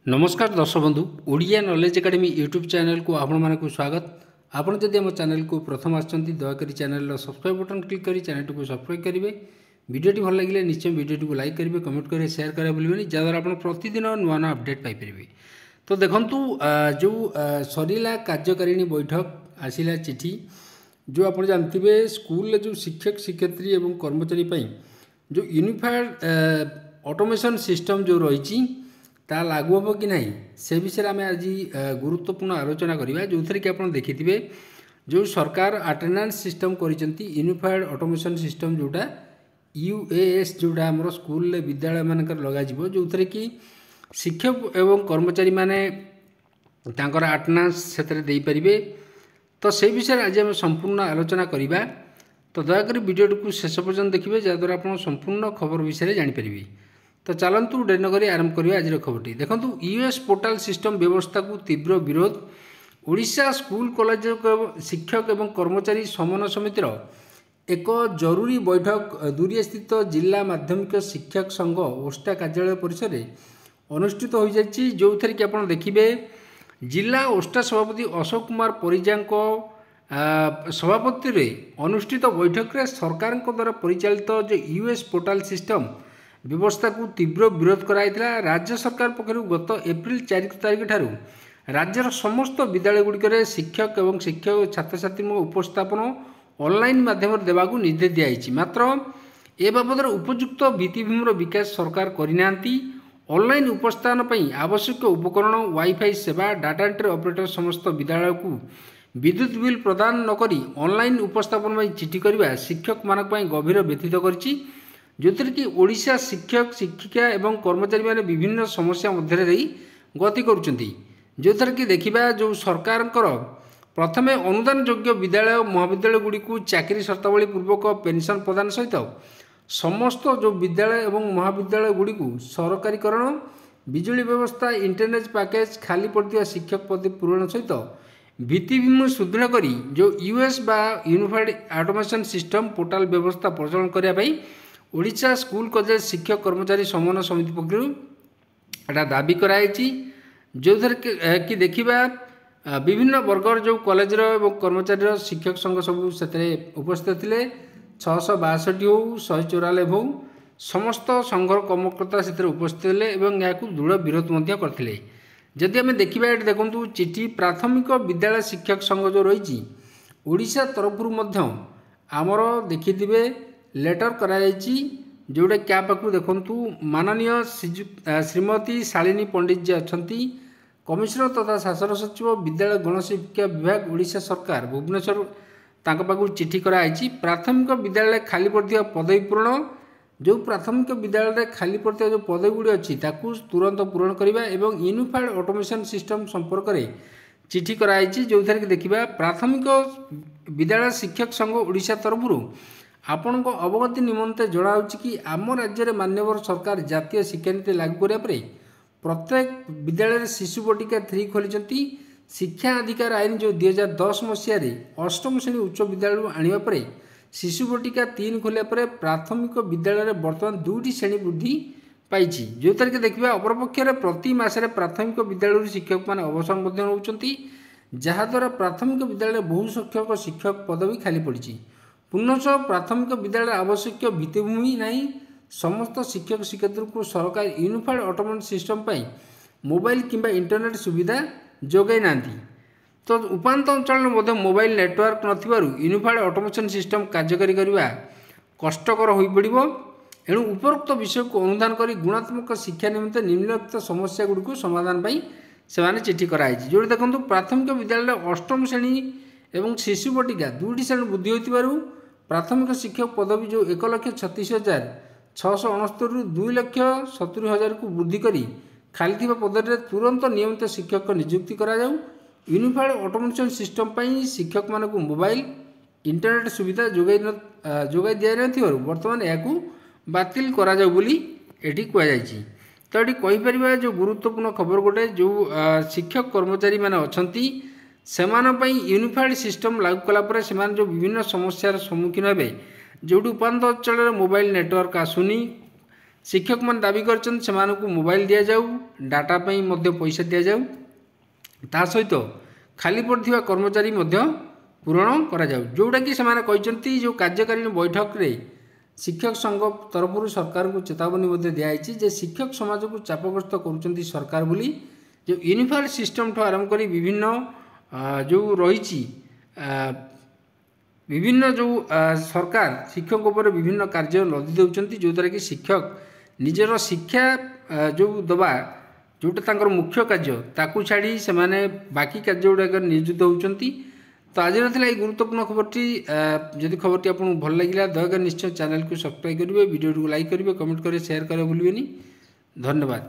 ନମସ୍କାର ଦର୍ଶକ ବନ୍ଧୁ, ଓଡ଼ିଆ ନଲେଜ ଏକାଡେମୀ ୟୁଟ୍ୟୁବ୍ ଚ୍ୟାନେଲକୁ ଆପଣମାନଙ୍କୁ ସ୍ୱାଗତ। ଆପଣ ଯଦି ଆମ ଚ୍ୟାନେଲକୁ ପ୍ରଥମ ଆସିଛନ୍ତି, ଦୟାକରି ଚ୍ୟାନେଲର ସବସ୍କ୍ରାଇବ୍ ବଟନ୍ କ୍ଲିକ୍ କରି ଚ୍ୟାନେଲଟିକୁ ସବସ୍କ୍ରାଇବ୍ କରିବେ। ଭିଡ଼ିଓଟି ଭଲ ଲାଗିଲେ ନିଶ୍ଚୟ ଭିଡ଼ିଓଟିକୁ ଲାଇକ୍ କରିବେ, କମେଣ୍ଟ କରିବେ, ସେୟାର କରିବା ଭୁଲିବେନି, ଯାହାଦ୍ୱାରା ଆପଣ ପ୍ରତିଦିନ ନୂଆ ନୂଆ ଅପଡ଼େଟ୍ ପାଇପାରିବେ। ତ ଦେଖନ୍ତୁ, ଯେଉଁ ସରିଲା କାର୍ଯ୍ୟକାରିଣୀ ବୈଠକ, ଆସିଲା ଚିଠି। ଯେଉଁ ଆପଣ ଜାଣିଥିବେ, ସ୍କୁଲରେ ଯେଉଁ ଶିକ୍ଷକ ଶିକ୍ଷୟିତ୍ରୀ ଏବଂ କର୍ମଚାରୀ ପାଇଁ ଯେଉଁ ୟୁନିଫାଏଡ଼ ଅଟୋମେସନ୍ ସିଷ୍ଟମ୍ ଯେଉଁ ରହିଛି, ତାହା ଲାଗୁ ହେବ କି ନାହିଁ, ସେ ବିଷୟରେ ଆମେ ଆଜି ଗୁରୁତ୍ୱପୂର୍ଣ୍ଣ ଆଲୋଚନା କରିବା। ଯେଉଁଥିରେ କି ଆପଣ ଦେଖିଥିବେ, ଯେଉଁ ସରକାର ଆଟେଣ୍ଡାନ୍ସ ସିଷ୍ଟମ୍ କରିଛନ୍ତି, ୟୁନିଫାଏଡ଼ ଅଟୋମେସନ୍ ସିଷ୍ଟମ୍ ଯେଉଁଟା ୟୁଏଏସ୍, ଯେଉଁଟା ଆମର ସ୍କୁଲରେ ବିଦ୍ୟାଳୟମାନଙ୍କରେ ଲଗାଯିବ, ଯେଉଁଥିରେ କି ଶିକ୍ଷକ ଏବଂ କର୍ମଚାରୀମାନେ ତାଙ୍କର ଆଟେଣ୍ଡାନ୍ସ ସେଥିରେ ଦେଇପାରିବେ। ତ ସେଇ ବିଷୟରେ ଆଜି ଆମେ ସମ୍ପୂର୍ଣ୍ଣ ଆଲୋଚନା କରିବା। ତ ଦୟାକରି ଭିଡ଼ିଓଟିକୁ ଶେଷ ପର୍ଯ୍ୟନ୍ତ ଦେଖିବେ, ଯାହାଦ୍ୱାରା ଆପଣ ସମ୍ପୂର୍ଣ୍ଣ ଖବର ବିଷୟରେ ଜାଣିପାରିବେ। ତ ଚାଲନ୍ତୁ, ଡେରି ନକରି ଆରମ୍ଭ କରିବା ଆଜିର ଖବରଟି। ଦେଖନ୍ତୁ, ୟୁଏସ୍ ପୋର୍ଟାଲ ସିଷ୍ଟମ୍ ବ୍ୟବସ୍ଥାକୁ ତୀବ୍ର ବିରୋଧ। ଓଡ଼ିଶା ସ୍କୁଲ କଲେଜ ଶିକ୍ଷକ ଏବଂ କର୍ମଚାରୀ ସମନ୍ୱୟ ସମିତିର ଏକ ଜରୁରୀ ବୈଠକ ଦୁରିଆସ୍ଥିତ ଜିଲ୍ଲା ମାଧ୍ୟମିକ ଶିକ୍ଷକ ସଂଘ ଓଷ୍ଟା କାର୍ଯ୍ୟାଳୟ ପରିସରରେ ଅନୁଷ୍ଠିତ ହୋଇଯାଇଛି। ଯେଉଁଥିରେ କି ଆପଣ ଦେଖିବେ, ଜିଲ୍ଲା ଓଷ୍ଟା ସଭାପତି ଅଶୋକ କୁମାର ପରିଜାଙ୍କ ସଭାପତିତ୍ୱରେ ଅନୁଷ୍ଠିତ ବୈଠକରେ ସରକାରଙ୍କ ଦ୍ୱାରା ପରିଚାଳିତ ଯେଉଁ ୟୁଏସ୍ ପୋର୍ଟାଲ ସିଷ୍ଟମ୍ ବ୍ୟବସ୍ଥାକୁ ତୀବ୍ର ବିରୋଧ କରାଯାଇଥିଲା। ରାଜ୍ୟ ସରକାର ପକ୍ଷରୁ ଗତ ଏପ୍ରିଲ 4 ତାରିଖ ଠାରୁ ରାଜ୍ୟର ସମସ୍ତ ବିଦ୍ୟାଳୟଗୁଡ଼ିକରେ ଶିକ୍ଷକ ଏବଂ ଶିକ୍ଷକ ଛାତ୍ରଛାତ୍ରୀଙ୍କ ଉପସ୍ଥାପନ ଅନଲାଇନ୍ ମାଧ୍ୟମରେ ଦେବାକୁ ନିର୍ଦ୍ଦେଶ ଦିଆଯାଇଛି। ମାତ୍ର ଏ ବାବଦରେ ଉପଯୁକ୍ତ ଭିତ୍ତିଭୂମିର ବିକାଶ ସରକାର କରିନାହାନ୍ତି। ଅନଲାଇନ୍ ଉପସ୍ଥାନ ପାଇଁ ଆବଶ୍ୟକ ଉପକରଣ, ୱାଇଫାଇ ସେବା, ଡାଟା ଏଣ୍ଟ୍ରି ଅପରେଟର, ସମସ୍ତ ବିଦ୍ୟାଳୟକୁ ବିଦ୍ୟୁତ ବିଲ୍ ପ୍ରଦାନ ନକରି ଅନଲାଇନ୍ ଉପସ୍ଥାପନ ପାଇଁ ଚିଠି କରିବା ଶିକ୍ଷକମାନଙ୍କ ପାଇଁ ଗଭୀର ବ୍ୟଥିତ କରିଛି। ଯେଉଁଥିରେ କି ଓଡ଼ିଶା ଶିକ୍ଷକ ଶିକ୍ଷିକା ଏବଂ କର୍ମଚାରୀମାନେ ବିଭିନ୍ନ ସମସ୍ୟା ମଧ୍ୟରେ ଦେଇ ଗତି କରୁଛନ୍ତି। ଯେଉଁଥିରେ କି ଦେଖିବା, ଯେଉଁ ସରକାରଙ୍କର ପ୍ରଥମେ ଅନୁଦାନ ଯୋଗ୍ୟ ବିଦ୍ୟାଳୟ ମହାବିଦ୍ୟାଳୟଗୁଡ଼ିକୁ ଚାକିରି ସର୍ତ୍ତାବଳୀ ପୂର୍ବକ ପେନ୍ସନ୍ ପ୍ରଦାନ ସହିତ ସମସ୍ତ ଯେଉଁ ବିଦ୍ୟାଳୟ ଏବଂ ମହାବିଦ୍ୟାଳୟଗୁଡ଼ିକୁ ସରକାରୀକରଣ, ବିଜୁଳି ବ୍ୟବସ୍ଥା, ଇଣ୍ଟରନେଟ୍ ପ୍ୟାକେଜ୍, ଖାଲି ପଡ଼ିଥିବା ଶିକ୍ଷକ ପଦବୀ ପୂରଣ ସହିତ ଭିତ୍ତିଭୂମି ସୁଦୃଢ଼ କରି ଯେଉଁ ୟୁଏସ୍ ବା ୟୁନିଫାଏଡ଼ ଅଟୋମେସନ୍ ସିଷ୍ଟମ୍ ପୋର୍ଟାଲ ବ୍ୟବସ୍ଥା ପ୍ରଚଳନ କରିବା ପାଇଁ ଓଡ଼ିଶା ସ୍କୁଲ କଲେଜ ଶିକ୍ଷକ କର୍ମଚାରୀ ସମନ୍ୱୟ ସମିତି ପକ୍ଷରୁ ଏଟା ଦାବି କରାଯାଇଛି। ଯେଉଁଥିରେ କି ଦେଖିବା, ବିଭିନ୍ନ ବର୍ଗର ଯେଉଁ କଲେଜର ଏବଂ କର୍ମଚାରୀର ଶିକ୍ଷକ ସଂଘ ସବୁ ସେଥିରେ ଉପସ୍ଥିତ ଥିଲେ। 662 ହେଉ, 194 ହେଉ, ସମସ୍ତ ସଂଘର କର୍ମକର୍ତ୍ତା ସେଥିରେ ଉପସ୍ଥିତ ଥିଲେ ଏବଂ ଏହାକୁ ଦୃଢ଼ ବିରୋଧ ମଧ୍ୟ କରିଥିଲେ। ଯଦି ଆମେ ଦେଖିବା, ଏଠି ଦେଖନ୍ତୁ ଚିଠି, ପ୍ରାଥମିକ ବିଦ୍ୟାଳୟ ଶିକ୍ଷକ ସଂଘ ଯେଉଁ ରହିଛି ଓଡ଼ିଶା ତରଫରୁ ମଧ୍ୟ ଆମର ଦେଖିଥିବେ ଲେଟର୍ କରାଯାଇଛି, ଯେଉଁଟା କାହା ପାଖକୁ? ଦେଖନ୍ତୁ, ମାନନୀୟ ଶ୍ରୀମତୀ ଶାଳିନୀ ପଣ୍ଡିତ ଯିଏ ଅଛନ୍ତି, କମିଶନର ତଥା ଶାସନ ସଚିବ, ବିଦ୍ୟାଳୟ ଗଣଶିକ୍ଷା ବିଭାଗ, ଓଡ଼ିଶା ସରକାର, ଭୁବନେଶ୍ୱର, ତାଙ୍କ ପାଖକୁ ଚିଠି କରାଯାଇଛି। ପ୍ରାଥମିକ ବିଦ୍ୟାଳୟରେ ଖାଲି ପଡ଼ିଥିବା ପଦବୀ ପୂରଣ, ଯେଉଁ ପ୍ରାଥମିକ ବିଦ୍ୟାଳୟରେ ଖାଲି ପଡ଼ିଥିବା ଯେଉଁ ପଦବୀ ଗୁଡ଼ିଏ ଅଛି, ତାକୁ ତୁରନ୍ତ ପୂରଣ କରିବା ଏବଂ ୟୁନିଫାଏଡ଼ ଅଟୋମେସନ୍ ସିଷ୍ଟମ୍ ସମ୍ପର୍କରେ ଚିଠି କରାଯାଇଛି। ଯେଉଁଥିରେ କି ଦେଖିବା, ପ୍ରାଥମିକ ବିଦ୍ୟାଳୟ ଶିକ୍ଷକ ସଂଘ ଓଡ଼ିଶା ତରଫରୁ ଆପଣଙ୍କ ଅବଗତି ନିମନ୍ତେ ଜଣାଉଛି କି ଆମ ରାଜ୍ୟରେ ମାନ୍ୟବର ସରକାର ଜାତୀୟ ଶିକ୍ଷାନୀତି ଲାଗୁ କରିବା ପରେ ପ୍ରତ୍ୟେକ ବିଦ୍ୟାଳୟରେ ଶିଶୁ ବଟିକା 3 ଖୋଲିଛନ୍ତି। ଶିକ୍ଷା ଅଧିକାର ଆଇନ ଯେଉଁ 2010 ମସିହାରେ ଅଷ୍ଟମ ଶ୍ରେଣୀ ଉଚ୍ଚ ବିଦ୍ୟାଳୟରୁ ଆଣିବା ପରେ ଶିଶୁ ବଟିକା 3 ଖୋଲିବା ପରେ ପ୍ରାଥମିକ ବିଦ୍ୟାଳୟରେ ବର୍ତ୍ତମାନ 2ଟି ଶ୍ରେଣୀ ବୃଦ୍ଧି ପାଇଛି। ଯେଉଁଥିରେ କି ଦେଖିବା, ଅପରପକ୍ଷରେ ପ୍ରତି ମାସରେ ପ୍ରାଥମିକ ବିଦ୍ୟାଳୟରୁ ଶିକ୍ଷକମାନେ ଅବସର ମଧ୍ୟ ନେଉଛନ୍ତି, ଯାହାଦ୍ୱାରା ପ୍ରାଥମିକ ବିଦ୍ୟାଳୟରେ ବହୁ ସଂଖ୍ୟକ ଶିକ୍ଷକ ପଦବୀ ଖାଲି ପଡ଼ିଛି। ପୁନଶ୍ଚ ପ୍ରାଥମିକ ବିଦ୍ୟାଳୟରେ ଆବଶ୍ୟକୀୟ ଭିତ୍ତିଭୂମି ନାହିଁ। ସମସ୍ତ ଶିକ୍ଷକ ଶିକ୍ଷୟିତ୍ରୀଙ୍କୁ ସରକାର ୟୁନିଫାଏଡ଼ ଅଟୋମେଟିକ୍ ସିଷ୍ଟମ୍ ପାଇଁ ମୋବାଇଲ କିମ୍ବା ଇଣ୍ଟରନେଟ୍ ସୁବିଧା ଯୋଗାଇ ନାହାନ୍ତି। ତ ଉପାନ୍ତ ଅଞ୍ଚଳରେ ମଧ୍ୟ ମୋବାଇଲ ନେଟୱାର୍କ ନଥିବାରୁ ୟୁନିଫାଏଡ଼ ଅଟୋମେସନ୍ ସିଷ୍ଟମ୍ କାର୍ଯ୍ୟକାରୀ କରିବା କଷ୍ଟକର ହୋଇପଡ଼ିବ। ଏଣୁ ଉପରୋକ୍ତ ବିଷୟକୁ ଅନୁଧ୍ୟାନ କରି ଗୁଣାତ୍ମକ ଶିକ୍ଷା ନିମନ୍ତେ ନିମ୍ନଲିଖିତ ସମସ୍ୟା ଗୁଡ଼ିକୁ ସମାଧାନ ପାଇଁ ସେମାନେ ଚିଠି କରାଯାଇଛି। ଯେଉଁଠି ଦେଖନ୍ତୁ, ପ୍ରାଥମିକ ବିଦ୍ୟାଳୟରେ ଅଷ୍ଟମ ଶ୍ରେଣୀ ଏବଂ ଶିଶୁ ବଟିକା 2ଟି ଶ୍ରେଣୀ ବୃଦ୍ଧି ହୋଇଥିବାରୁ ପ୍ରାଥମିକ ଶିକ୍ଷକ ପଦବୀ ଯେଉଁ 1,36,669ରୁ 2,70,000କୁ ବୃଦ୍ଧି କରି ଖାଲି ଥିବା ପଦବୀରେ ତୁରନ୍ତ ନିୟମିତ ଶିକ୍ଷକ ନିଯୁକ୍ତି କରାଯାଉ। ୟୁନିଫାଏଡ଼ ଅଟୋମେସନ୍ ସିଷ୍ଟମ୍ ପାଇଁ ଶିକ୍ଷକମାନଙ୍କୁ ମୋବାଇଲ ଇଣ୍ଟରନେଟ୍ ସୁବିଧା ଯୋଗାଇ ଦିଆଯାଇନଥିବାରୁ ବର୍ତ୍ତମାନ ଏହାକୁ ବାତିଲ କରାଯାଉ ବୋଲି ଏଠି କୁହାଯାଇଛି। ତ ଏଠି କହିପାରିବା, ଯେଉଁ ଗୁରୁତ୍ୱପୂର୍ଣ୍ଣ ଖବର ଗୋଟେ, ଯେଉଁ ଶିକ୍ଷକ କର୍ମଚାରୀମାନେ ଅଛନ୍ତି, ସେମାନଙ୍କ ପାଇଁ ୟୁନିଫାଏଡ଼ ସିଷ୍ଟମ୍ ଲାଗୁ କଲା ପରେ ସେମାନେ ଯେଉଁ ବିଭିନ୍ନ ସମସ୍ୟାର ସମ୍ମୁଖୀନ ହେବେ, ଯେଉଁଠି ଉପାନ୍ତ ଅଞ୍ଚଳରେ ମୋବାଇଲ ନେଟୱାର୍କ ଆସୁନି, ଶିକ୍ଷକମାନେ ଦାବି କରିଛନ୍ତି ସେମାନଙ୍କୁ ମୋବାଇଲ ଦିଆଯାଉ, ଡାଟା ପାଇଁ ମଧ୍ୟ ପଇସା ଦିଆଯାଉ, ତା ସହିତ ଖାଲି ପଡ଼ିଥିବା କର୍ମଚାରୀ ମଧ୍ୟ ପୂରଣ କରାଯାଉ। ଯେଉଁଟାକି ସେମାନେ କହିଛନ୍ତି, ଯେଉଁ କାର୍ଯ୍ୟକାରିଣୀ ବୈଠକରେ ଶିକ୍ଷକ ସଂଘ ତରଫରୁ ସରକାରଙ୍କୁ ଚେତାବନୀ ମଧ୍ୟ ଦିଆଯାଇଛି ଯେ ଶିକ୍ଷକ ସମାଜକୁ ଚାପଗ୍ରସ୍ତ କରୁଛନ୍ତି ସରକାର ବୋଲି, ଯେଉଁ ୟୁନିଫାଏଡ୍ ସିଷ୍ଟମ୍ଠୁ ଆରମ୍ଭ କରି ବିଭିନ୍ନ ଯେଉଁ ରହିଛି, ବିଭିନ୍ନ ଯେଉଁ ସରକାର ଶିକ୍ଷକଙ୍କ ଉପରେ ବିଭିନ୍ନ କାର୍ଯ୍ୟ ଲଦି ଦେଉଛନ୍ତି, ଯେଉଁଦ୍ୱାରା କି ଶିକ୍ଷକ ନିଜର ଶିକ୍ଷା ଯେଉଁ ଦେବା, ଯେଉଁଟା ତାଙ୍କର ମୁଖ୍ୟ କାର୍ଯ୍ୟ, ତାକୁ ଛାଡ଼ି ସେମାନେ ବାକି କାର୍ଯ୍ୟ ଗୁଡ଼ାକରେ ନିୟୋଜିତ ହେଉଛନ୍ତି। ତ ଆଜିର ଥିଲା ଏଇ ଗୁରୁତ୍ୱପୂର୍ଣ୍ଣ ଖବରଟି। ଯଦି ଖବରଟି ଆପଣଙ୍କୁ ଭଲ ଲାଗିଲା, ଦୟାକରି ନିଶ୍ଚୟ ଚ୍ୟାନେଲକୁ ସବସ୍କ୍ରାଇବ୍ କରିବେ, ଭିଡ଼ିଓଟିକୁ ଲାଇକ୍ କରିବେ, କମେଣ୍ଟ କରିବେ, ସେୟାର କରିବାକୁ ଭୁଲିବେନି। ଧନ୍ୟବାଦ।